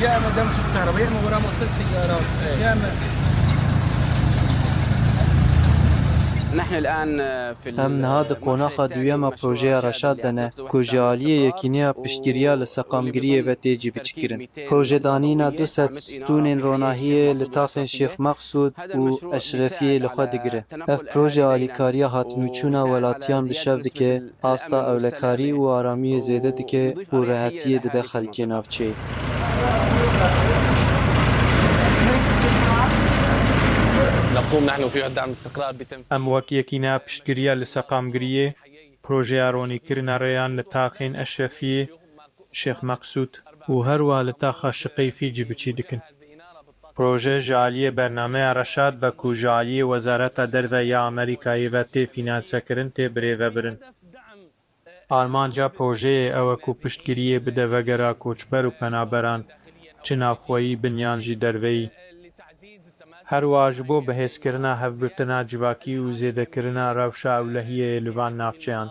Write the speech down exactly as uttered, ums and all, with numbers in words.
يا اما دمج الكهرباء، يا اما ورا مغسله سيارات، يا اما نحن الآن في Em niha di qonaxa duyema projeya Reşad de ne, ku ji aliyê Yekîneya Piştgiriya li Seqamgiriyê ve tê cîbicîkirin. Projedanîna du sed stûnên ronahiyê li taxên Şêx Meqsûd û Eşrefiyê li xwe digire. Ev proje alîkariya hatinûçûna welatiyan bi şev dike, asta ewlekarî û aramiyê zêde dike û rehetiyê dide xelkê navçeyê. نقوم نحن في عهد دعم الاستقرار بتنفيذ Em wek Yekîneya Piştgiriya li Seqamgiriyê projeya ronîkirina rêyan li taxên Eşrefiyê, Şêx Meqsûd û herwiha li taxa Şiqeyfî cîbiçî dikin. Proje ji aliyê bernameya Reşad ve ku ji aliyê Wezareta Derve ya Amerîkayê ve tê fînansekirin tê birêvebirin. Armanca projeyê ew e ku piştgiriyê bide vegera koçber û penaberan, çi navxweyî bin yan jî derveyî. Herwiha ji bo bihêzkirina hevgirtina civakî û zêdekirina rewşa ewlehiyê li van navçeyan.